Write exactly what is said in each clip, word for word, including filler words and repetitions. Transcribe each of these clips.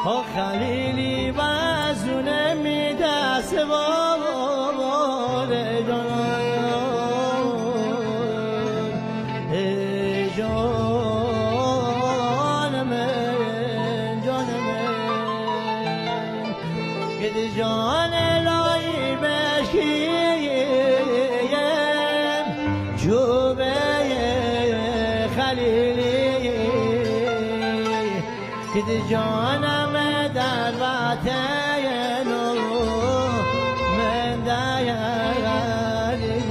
O Xəlili, vəzunə mi dəs vore, canım, ey canım, canım. Gid can Əlahim, əşqiyim, cübə Xəlili. Gid canım, ədə vətən, məndə Xəlili.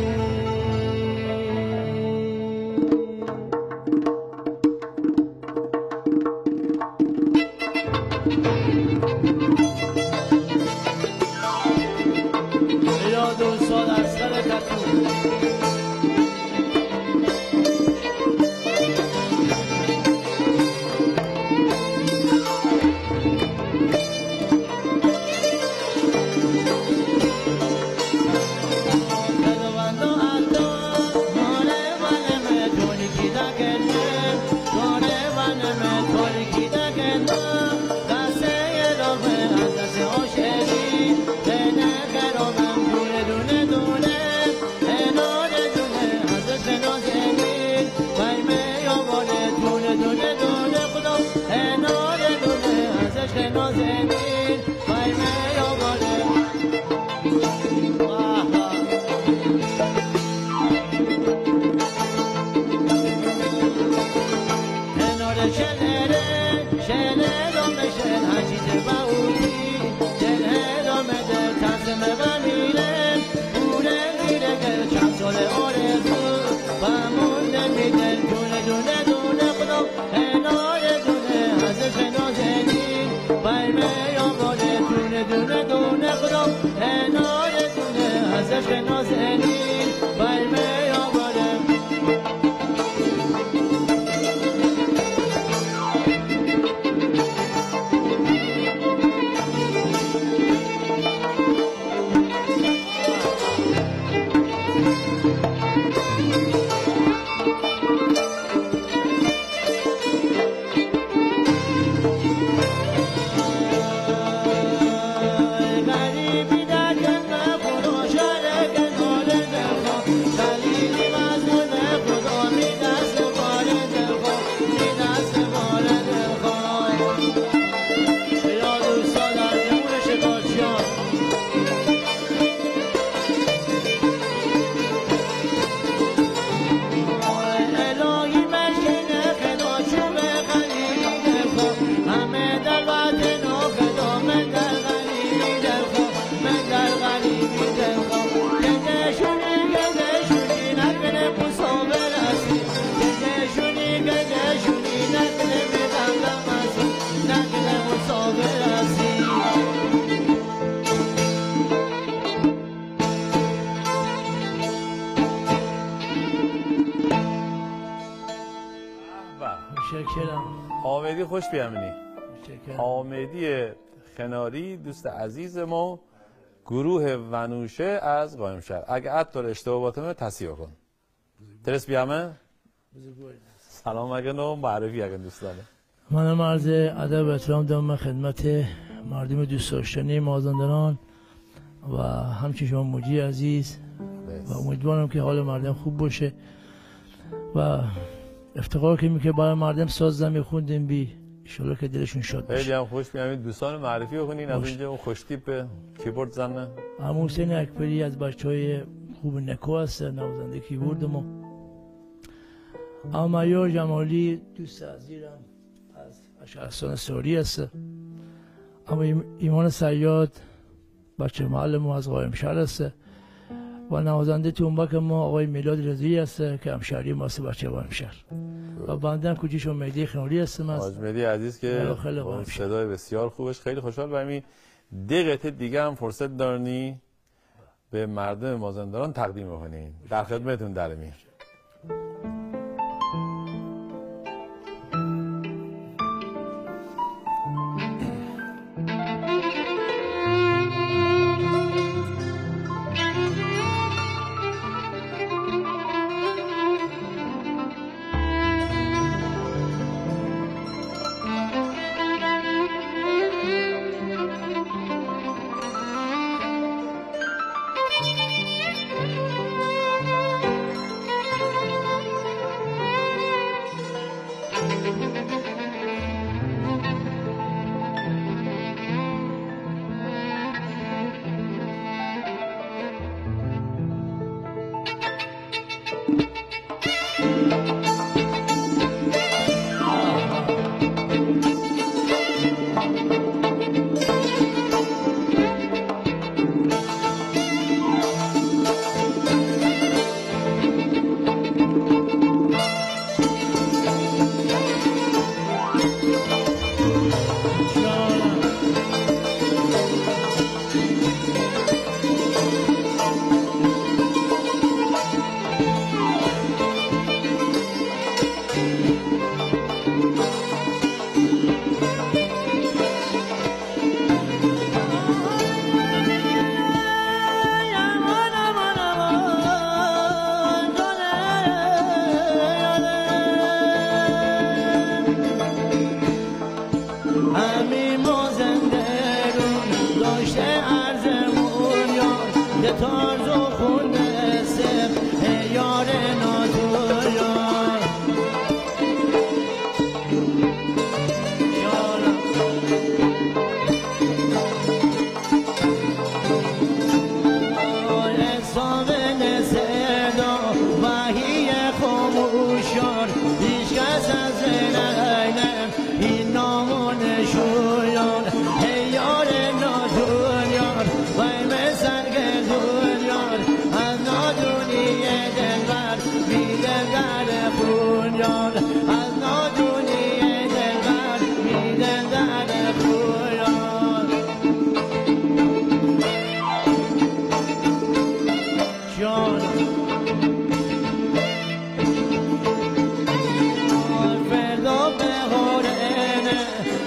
Müteşekkirim. Amedi, xoş biyemini. Müteşekkirim. Amedi Xenari, dust əziz mo. گروه ونوشه از قائمشهر. اگه حتی اشتباه بکنم، تصحیح کن. درست بیامه؟ سلام علیکم و معرفی کن دوستانه. منم عرض ادب و احترام دارم خدمت مردم دوست داشتنی مازندران و همچنین شما مجری عزیز و امیدوارم که حال مردم خوب باشه و افتخار کنیم که برای مردم ساز زمین خوندیم بی، انشالله که دلشون شاد باشه. خیلی هم خوش. بیاین دوستان معرفی کنین. از اینجا اون خوشتیپ کیبورد زنه. عمو حسین اکبری از بچهای خوب نکو هست، نوازنده کیبورد ما. عمو معیار جمالی، دوست عزیزم، از شهرستان ساری است. عمو ایم-، ایمان صیاد، بچه محل ما از قائمشهر است و نوازنده تنبک ما آقای میلاد رضایی است که همشهری ماست، بچه قائمشهر. و بنده هم کوچیش مهدی خنوری هستم از حاج مهدی عزیز که با اون صدای بسیار خوبش خیلی خوشحال و همین ده قطعه دیگه هم فرصت دارنی به مردم مازندران تقدیم بکنین. در خدمتون درمی. همی مازندرون داشته ارزمون یار، ده تارز و خون سر، ای یار ناتو یار. ساقن صدا وحی خاموشان، هیچ کس از نعیم این نام و نشویان. ای یار نادون یار، وای به سرگردون یار، از نادونی دلبر می‌دم در خون یار، از نادونی دلبر می‌دم در خون یار. جان. فردا بهارنه،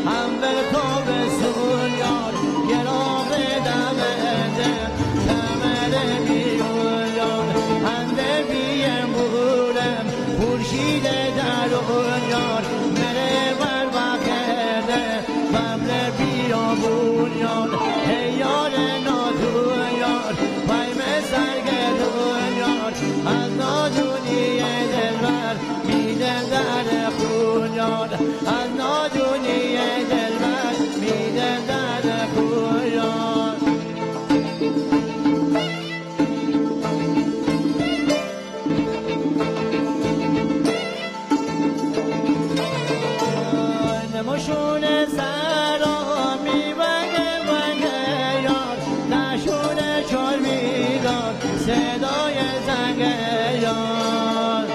هم به تابستون یار، یه راغ دمنه، کمر میون یار، هنده بیم بودم، خورشید درون یار، مره ور بخیرده، ببر بیابون یار، ای یار نادون یار، پای به سرگردون یار، از نادونی دلبر می‌دم در خون یار، از نادونی دلبر می‌دم در خون یار. نموشون سرا می‌بنگه بنگه یار، نشون چار می‌دار صدای زنگه یار.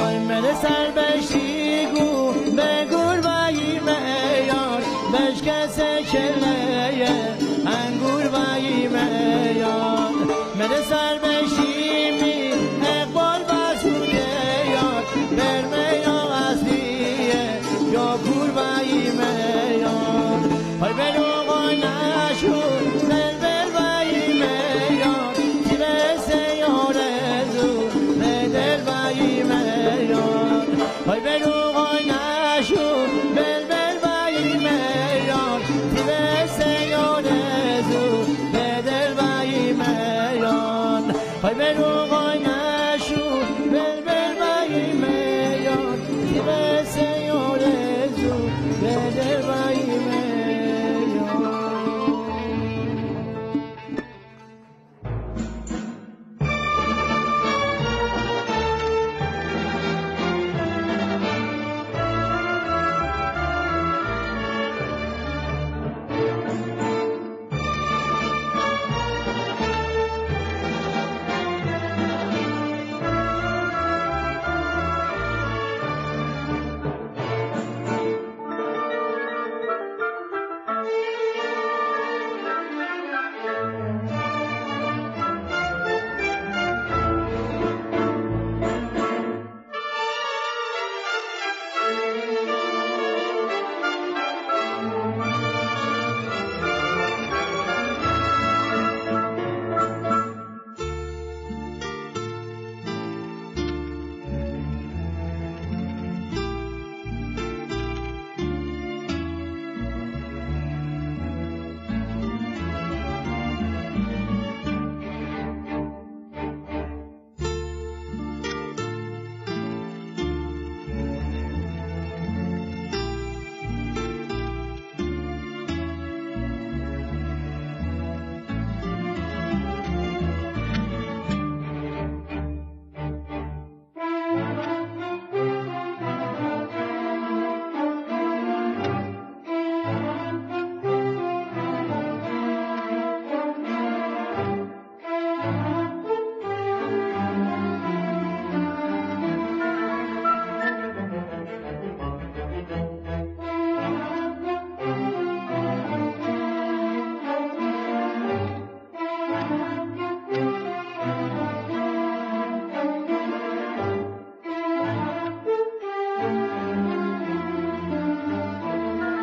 Ay, mere sarbeshigu, be gurbayi meyon, beshke se sheleye, an gurbayi meyon. Mere sarbeshimi, ekbol basuteyon, bermeyon asliye, yo gurbayi meyon. Hoy beru hoy nashu, bel bel bayi meyon, tibe señores zu, bedel bayi meyon. Hoy beru hoy nashu, bel bel bayi meyon, tibe señores zu, bedel bayi meyon. Hoy beru hoy